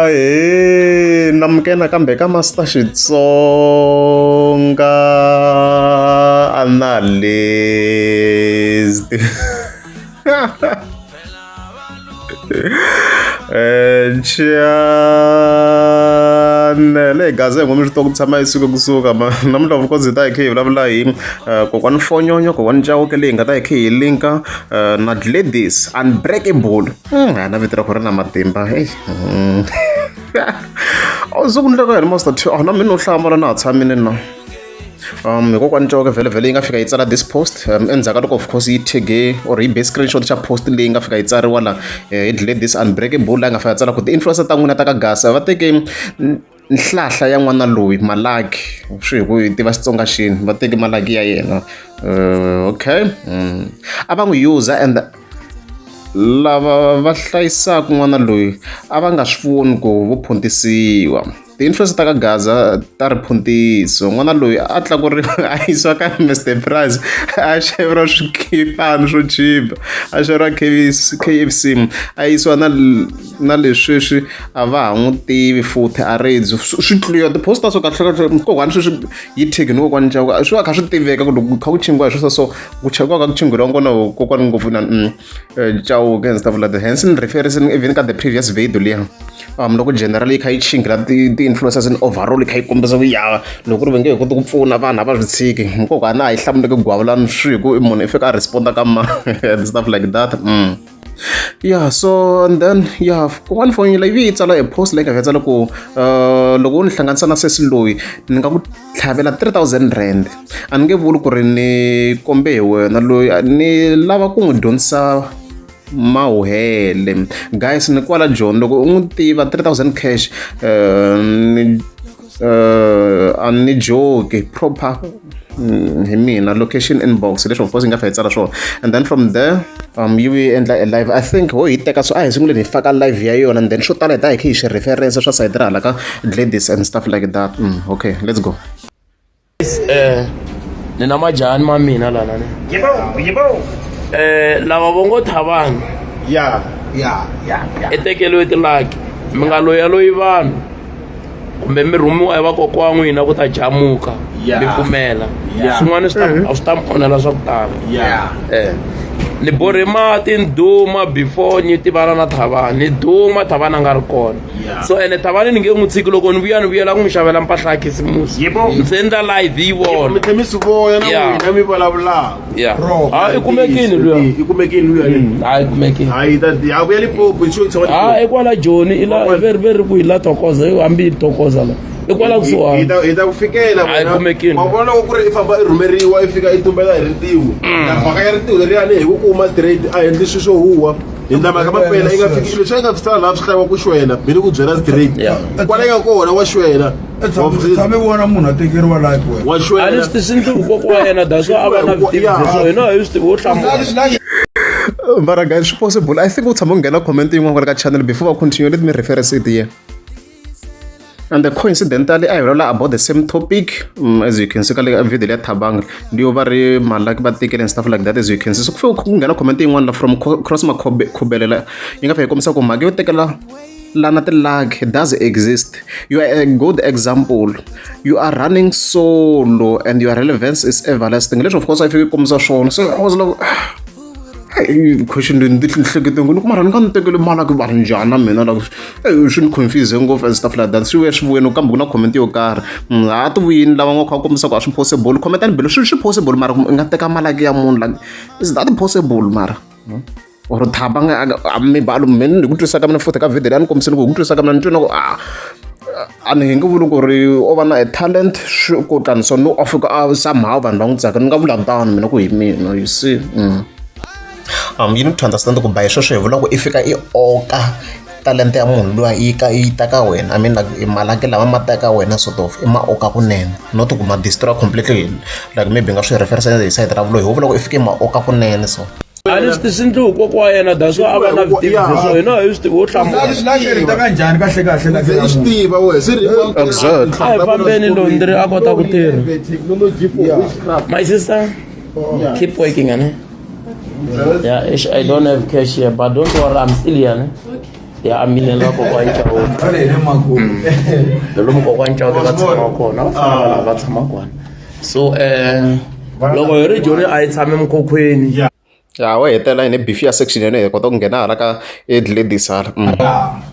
Ahee namukela kambe ka Master Xitsonga Analyst Chanele hi gaza hi ngome swi ku tshama yi suke kusuka ma namuntlha of course hi ta hi kha hi vulavula hi kokwani Fonyonyo kokwani Chauke leyi hi nga ta hi kha hi linka na Gladys Unbreakable na vito ra ku ri na matimba heyi a ku ndleka yini Master T a na mina no hlamala na ha tshamile na hikokwani Chauke vhele vhele yi nga fika yi tsala this post endzhaku ka loko of course yi tag-e or yi be screenshot xa post leyi nga fika yi tsariwa la hi Gladys Unbreakable laha yi nga fika yi tsala ku ti-influencer ta n'wina ta ka Gasa va teke nhlahla ya n'wana loyi Malaki swi hi ku hi tiva Xitsonga xini va teke Malaki ya yena okay a va n'wi user and lava va hlayisaka n'wana loyi a va nga swi voni ku vo phuntisiwa ti-influencer ta ka Gaza ta ri phuntiso n'wana loyi a tlakuriwa a yisiwa ka Mr Price a xaveriwa swikipani swo chipa a xaveriwa K_F_C a yisiwa na na leswi sweswi a va ha n'wi tivi futhi a ri swi clear ti-post ta so kahle kahle kokwani sweswi yi tag ni kokwani Chauke swi va kha swi tiveka ku loko kha ku chingiwa hi swilo swa so ku chakiwa ka ku chingheriwa kona kokwani ngopfu na Chauke and stuff like that hence ni referencing even ka the previous video liya loko general yi kha yi chinghela ti-influencers in overall yi kha yi kombisa ku ya loko ku ri va nge he koti ku pfuna vanhu a va swi tshiki kokwani a yi hlamuleki gwavulani swi hi ku i munhu i fika a respond-a ka ma and stuff like that Yeah so and then yeah kokwani foni leyi yi tsala e post leyi nga yi tsala ku loko wo ni hlanganisa na sesi loyi ni nga ku tlhavela 3000 rand a ni nge vuli ku ri ni kombe hi wena loyi ni lava ku n'wi dyondzisa mahuhele guys ni kwala Joni loko u n'wi tiva 3000 cash ni a ni joke proper hi mina location inbox leswi of course yi nga fika yi tsala swona and then from there yi vuye endla a live I think ho yi teka so a hi sunguleni hi faka live ya yona and then swo tala hi ta hi kha hi swi reference swa sayiti ra hala ka Gladys and stuff like that okay let's go Ni na majani ma mina lana ni Yebo, yebo. Lava vo ngo Thabani Ya, ya, ya, ya. i tekeriwe tilaki mi nga loyaloyi vanhu kumbe mi rhumiwa hi vakokwa wa n'wina ku ta jamuka Yeah. mi pfumela Yeah. swin'wana swi ta a swi ta mi onhela swa ku tala Ya. Ni borhe mati ni duma before ni tivana na Thabani ni duma Thabani a nga ri kona Yeah. so ene Thabani ni nge n'wi tshiki loko ni vuya ni vuyela ku n'wi xavela mpahla ya khisimusi Yebo. ndzi endla live yi vona mi tlhe mi swi vona na Yeah. n'wina mi vulavulaka yeah Bro. ha i kumekini luya i kumekini luya ha i kumekini hayi ta ya vuya Limpopo hi xo tshama ha i kwala Joni i la ve ri ve ri ku hi la Thokoza hi hambi hi Thokoza la i kwala hi kusuhani ta hi ta ku fikela Hayi, kumekini. wa vona loko ku ri i famba i rhumeriwa i fika i tumbela hi rintiho na mhaka ya rintiho leriyani hi ku kuma straight a endli swilo swo huwa hi ndla mhaka mapela i nga fiki leswi a nga swi tsala laha swi hlayiwa ku xwela mi ni ku byela straight Yeah. kwala yi nga kona wa xwela tshame vona munhu a tekeriwa life wena wa a ni xwela swi swi ndzi kokwa wa yena that's why a va na vutivi bya swo hina hi swi tivi wo hlamula mara guys swi possible I think u tshama u nghena comment yin'wana kwala ka channel before va continue let me reference it here and the coincidentally a hi vulavula about the same topic as you can see ka le video leya Thabang leyo va ri malaki va tekele and stuff like that as you can see so ku fike ku nghena comment yin'wana la from Cross Makhubelela yi nga fika yi kombisa ku mhaka yo tekela lana ti-lag does exist you are a good example you are running solo and your relevance is everlasting leswi of course a yi fike yi kombisa swona so I was like question leyi ni hlekete ngopfu ni ku mara ni nga ni tekeli mali ku vanhu njhani na mina like swi ni confuse ngopfu and stuff like that swi vuye swi vuyeni kambe ku na comment yo karhi a ti vuyini lava nga kha va kombisa ku a swi possible comment-ani below swi swi possible mara i nga teka mali ya munhu like is that possible mara or Thaba nga maybe a ni ku twisisa ka mina futhi ka video leyi a ni kombisile ku hi ku twisisa ka mina ni twi na ku a a ni nge vuli ku ri o va na a talent swi ku tani so no a fika a somehow vanhu va n'wi tsaka ni nga vula tano mina ku hi mina you see you need to understand ku by sweswo hi vula ku i fika i oka talenta ya munhu luya yi ka yi ta ka wena I mean like malaki lama ma ta ka wena sort of i ma oka kunene not ku ma destroy completely like maybe nga swi reference hi side ra vuloyi ho vula ku i fike ma oka kunene so a ni swi tivi swi ndzi kokwa wa yena that's why a va na vutivi bya swo hina hi swi tivi wo hlamula ri ta ka njhani kahle kahle la i swi tiva we se ri Exactly. A hi fambeni laundry a kota ku tirha technology for witchcraft my sister keep working ane Yeah, ish, I don't have cash here, but don't worry, I'm still here. Ne? Yeah, I'm in la kokwani Chauke. Vale hi le makumu. Hi lomu kokwani Chauke va tshama kona, va fana va lava va tshama kona. So loko hi ri Joni a yi tshame mukhukhwini. Ya wo hetelela hi ne beef ya section yona hi kota ku nghena hala ka ladies hala.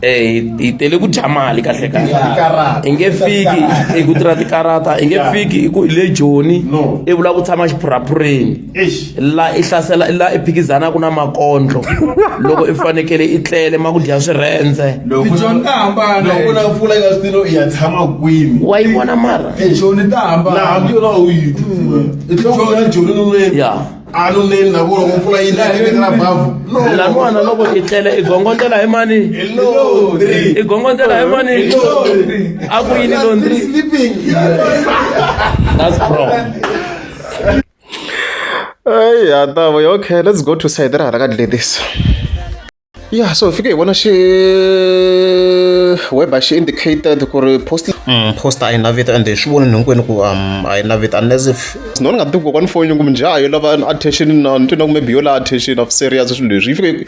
Eh hi tele ku dya mali kahle kahle. Tikarata. I nge fiki i ku tirha tikarata, i nge fiki i ku hi le Joni i vula ku tshama xiphuraphureni. Eish. La i hlasela la i phikizanaka na makondlo loko i fanekele i tlele ma ku dya swirhendze. Tijoni ta hambana. Loko na mpfula yi nga swi tivi i ya tshama kwini. Wa yi vona mara? Tijoni ta Laha hambana. hambi yona u yi twi. I nhloko ya Joni nonweni. Yeah. A nonweni na vona loko mpfula yi na yi na bavhu. No. Laniwana loko i tlele i gongondela hi mani? Laundry. I gongondela hi mani? A ku yini laundry? Sleeping. That's wrong. Ay, ya ta voya. Okay, let's go to side ra hala ka ladies. Yeah, so fike hi vona xi web xi indicated ku ri post post a yi na vito and hi swi voni hinkwenu ku a yi na vito unless if no ni nga tivi kokwani foni kumbe njhe yo lava attention na ni twi na ku maybe yo lava attention of serious swilo leswi yi fike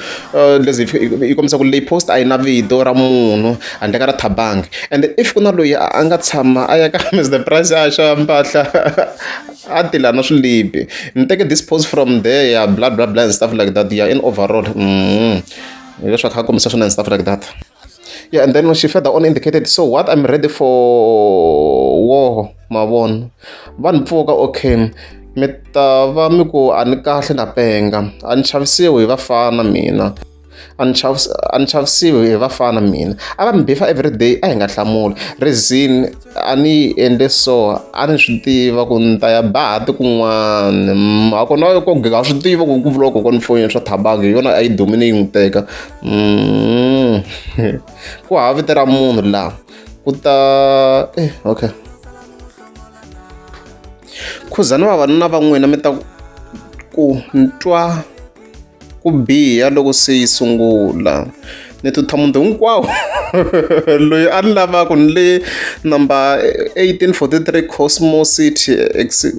leswi yi kombisa ku leyi post a yi na vito ra munhu handle ka ra Thabang and if ku na loyi a nga tshama a ya ka Mr Price a xava mpahla a tila na swilipi ni teke this post from there ya blah blah blah and stuff like that ya in overall leswaku a kombisa swona and stuff like that. Yeah, and then when she further on indicated, so what, I'm ready for war, mavona vanhu pfuka okay mi ta va mi ku a ni kahle na penga a ni chavisiwi hi vafana mina a ni chavisiwi hi vafana mina a va mi bifa everyday a hi nga hlamuli reason a ni endle so a ni swi tiva ku ni ta ya ba hati kun'wana hakona ko gega swi tiva ku ku vuriwa kokwani foyini swa Thabang hi yona a yi dumile yi n'wi teka ku hava vito ra munhu laha ku ta okay khuzani vavanuna va n'wina mi ta ku ntwa ku biha loko se yi sungula ni thutha munhu hinkwawo loyi a ni lavaka ni le number 1843 Cosmo City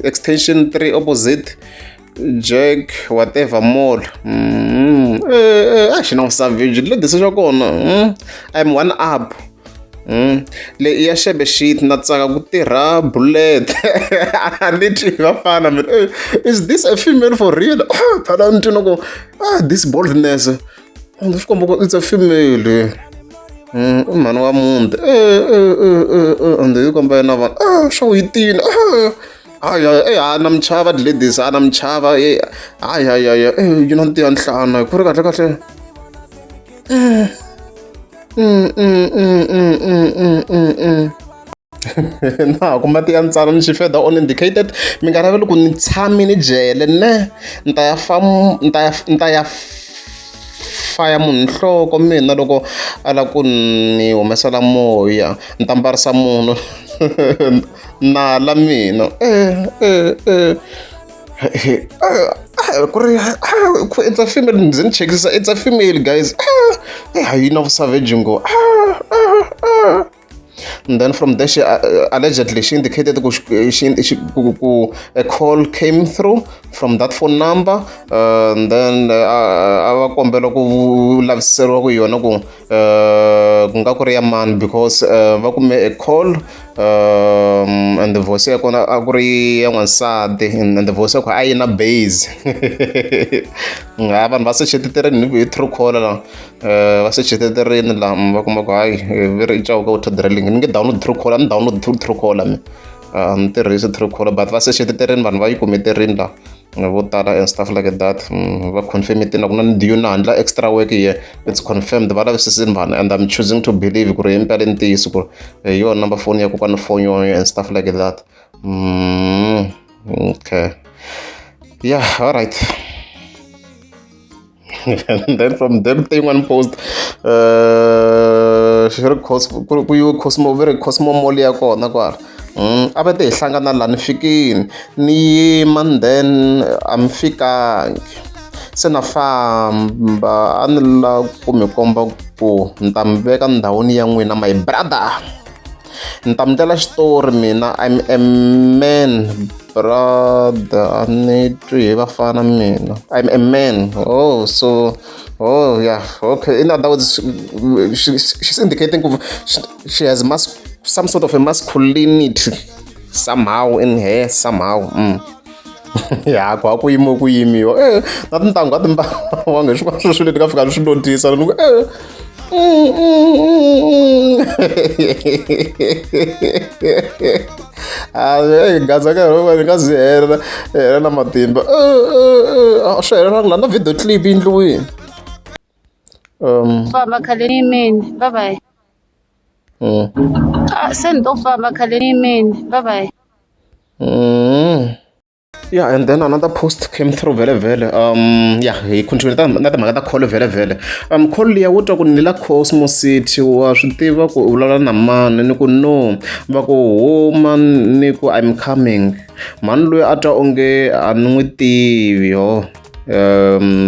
extension 3 opposite Jack whatever mall. A xi na savage ladies xa kona. I'm one up. Leyi ya xebe shit na tsaka ku tirha bullet a ni twi vafana mina is this a female for real? Phela ni twi na ku this boldness swi komba ku it's a female. I mhani wa muti ende yi komba yena vanhu swo yi tini hayi a na mi chava ladies a na mi chava hayi hayi hayi yi na ntiya nhlana ku ri kahle kahle. Na ha kuma ti ya ntsala ni xi further on indicated mi nga laveli ku ni tshami ni jele ne ni ta ya ni ta ya faya munhu nhloko mina loko a lava ku ni humesela moya ni ta mbarisa munhu nala mina ku ri it's a female ndzi ni chekisisa it's a female guys yi na vusavage ngo. And then from there she allegedly she indicated ku ku a call came through from that phone number and then a va kombela ku laviseriwa ku yona ku ku nga ku ri ya mani because va kume a call and the voice ya kona a ku ri ya n'wansati and the voice ya kona a yi na base. Vanhu va secheteterini hi true caller la va secheteterini la va kuma ku hayi vi ri Chauke u drilling ni nge download true caller ni download true caller mi a ni tirhisi true caller but va secheteterini vanhu va yi kumeterini la vo tala and stuff like that. Va confirm na ku na ni na handla extra work here it's confirmed va lavisisini vanhu and I'm choosing to believe ku ri himpela i ntiyiso ku ri hi yona number phone ya kokwani phone yoyo and stuff like that. Okay, yeah, all right. And then from there yin'wana post xi ri ku yiwe Cosmo ve ri Cosmo Mall ya kona kwala a va te hi hlangana laha ni fikini ni yima and then a mi fikangi se na famba a ni lava ku mi komba ku ni ta mi veka ndhawini ya n'wina my brother ni ta mi ndlela xitori mina I'm a man Brother, a ni twi hi vafana mina. I'm a man. Oh, so oh yeah, okay. In other words, she's indicating she has some sort of a masculinity somehow in her somehow. Ya ku a ku yimiwa ku yimiwa na tintangu a ti mbariwanga hi swin'wana swa swilo leti nga fika swi notisa ni ku a gaza ka ni nga zi hela hela na matimba swi helela la na video clip yi endliwile. Famba khale ni yimeni, bye bye. Ah, se ni to famba khale ni yimeni, bye bye. Yeah, and then another post came through vele vele. Yeah, hi continue na timhaka ta call vele vele. Call liya wo twa ku ni la Cosmo City, wa swi tiva ku u vulavula na mani, ni ku no, va ku huma, ni ku I'm coming. Mhani loyi a twa onge a ni n'wi tivi ho.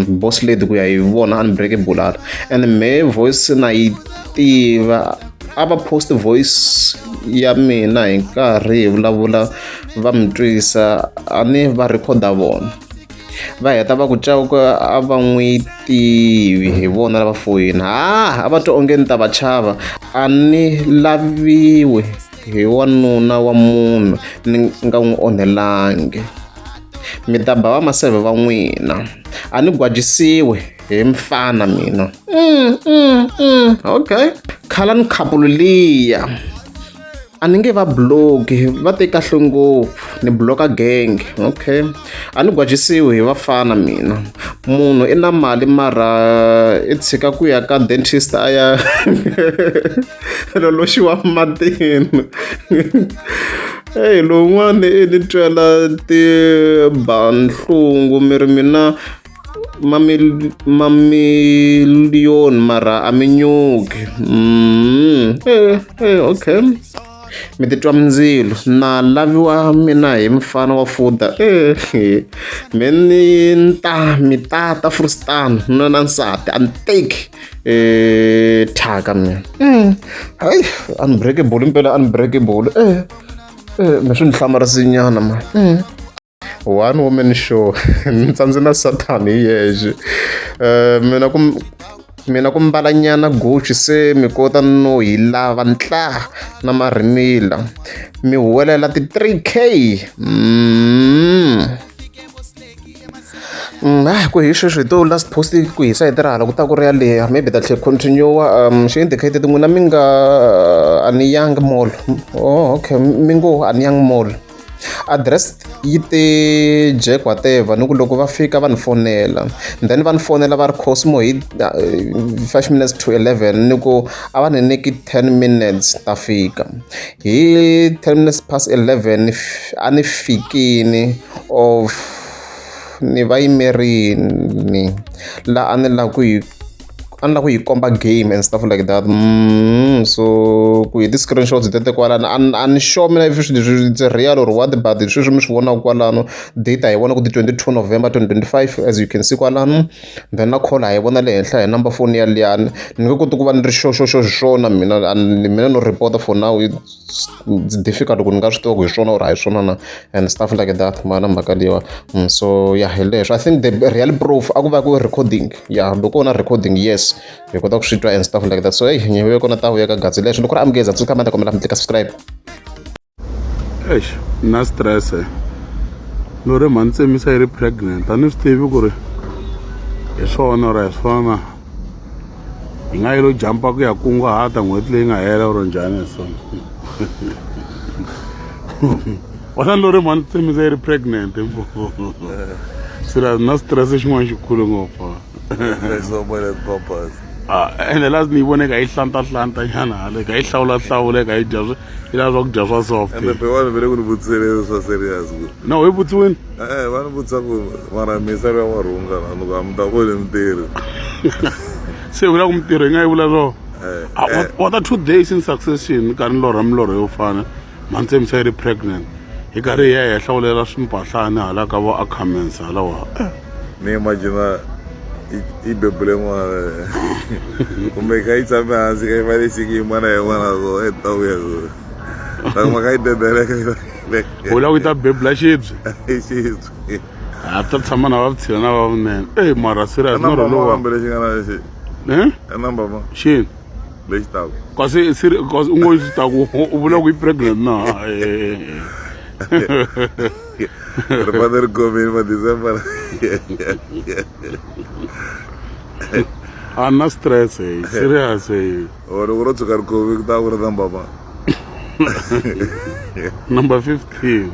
Boss lady ku ya hi vona Unbreakable hala. And me voice na yi tiva, a va post voice ya mina hi nkarhi hi vulavula va mi twisa a ni va rhekhoda vona va heta va ku Chauke a va n'wi tivi hi vona lava foyini ha a va twa onge ni ta va chava a ni laviwi hi wanuna wa munhu ni nga n'wi onhelangi mi ta ba va maseve va n'wina a ni gwajisiwi hi mfana mina. Okay, khala ni khapulu liya a ni nge va bloki va te kahle ngopfu ni bloka gang. Okay, a ni gwajisiwi hi vafana mina, munhu i na mali mara i tshika ku ya ka dentist a ya loloxiwa matini. Eyi lowun'wani i ni twela tibanhlungu mi ri mina mamiliyoni mara a mi nyuki. Okay, mi titwa mindzilo na laviwa mina hi mfana wa fuda me ni nta mi tata frustano na na nsati a ni teki thyaka mina. Hayi, Unbreakable impela, Unbreakable mi swi ni hlamarisinyana ma. One woman show ni tsandze na Satan hi yexe. Mina ku mina ku mbalanyana Gucci se mi kota no hi lava ntla na marhimila mi huwelela ti 3K. Ku hi sweswi hi to last post ku hisa hi tirhala ku ta ku ri yaleyo maybe ta tlhe continue. Xi indicated n'wina mi nga Aniyang Mall. Oh, okay, mi ngo Aniyang Mall address yi te Jack whatever, ni ku loko va fika va ni fonela, then va ni fonela va ri Cosmo hi 5 minutes to 11, ni ku a va ni nyiki 10 minutes ta fika hi 10 minutes past 11 a ni fikini of ni va yimerini la a ni lava ku yi a ni lava ku yi komba game and stuff like that. So ku hi ti-screenshots tete kwalano a ni sure mina if swilo it's real or what, but sweswi mi swi vonaka kwalano data hi vona ku ti 22 November 2025, as you can see kwalano. Then na call hi vona le henhla hi number phone ya liyani. Ni nge koti ku va ni ri sure sure sure swona mina mina no report for now. It's difficult ku ni nga swi tiva ku hi swona or a hi swona na and stuff like that mana mhaka leyiwa. So yeah, hi leswo I think the real proof a ku va ku recording. Yeah, loko na recording, yes, hi kota ku swi twa and stuff like that. So hey, nyive kona ta vuya ka gatsi leswi loko ri amukeza tsundzuka ma ta kombela mi tlika subscribe. Eish, na stress no ri mhani tsemisa yi ri pregnant a ni swi tivi ku ri hi swona or a hi swona, hi nga yi lo jampa ku ya kunguhata n'hweti leyi nga hela or njhani hi swona wona lo ri mhani tsemisa yi ri pregnant. Serious, na stress xin'wana xikulu ngopfu. Ene last ni yi vone ka yi hlantahlanta nyana hale ka yi hlawulahlawula ka yi dya yi lava swakudya swa soft. Ende pe vanhu va le ku ni vutiseni swa serious ku no hi vutiwini. Va ni vutisa ku mara misa luya wa rhunga na ni ku a mi ta voni mintirho. Se vula ku mintirho yi nga yi vula swo wa ta 2 days in succession ni karhi ni lorha milorho yo fana mhani tsemisa yi ri pregnant hi karhi hi ya hi ya hlawulela swimpahlani hala ka vo Ackermans halawa. Ni imagine i bebule n'wana kumbe kha yi tshame hansi kha yi fane xiki yin'wana ya n'wana so e ta vuya so ta kuma kha yi dedeleka. U lava ku yi ta bebula xibye. Xibye. A ta tshama na va vutshila na va vunene. Ey mara serious norho norho lowu. Kambe lexi nga na lexi. Eh? Number ma. Xini? Lexi taku. Kasi kasi u ngo xi taku u vula ku yi pregnant na. Ri fanele ri khomile ma December. A na stress hey, serious hey. O loko ro tshuka ri khomile ku ta ku ri number ma. Number 15.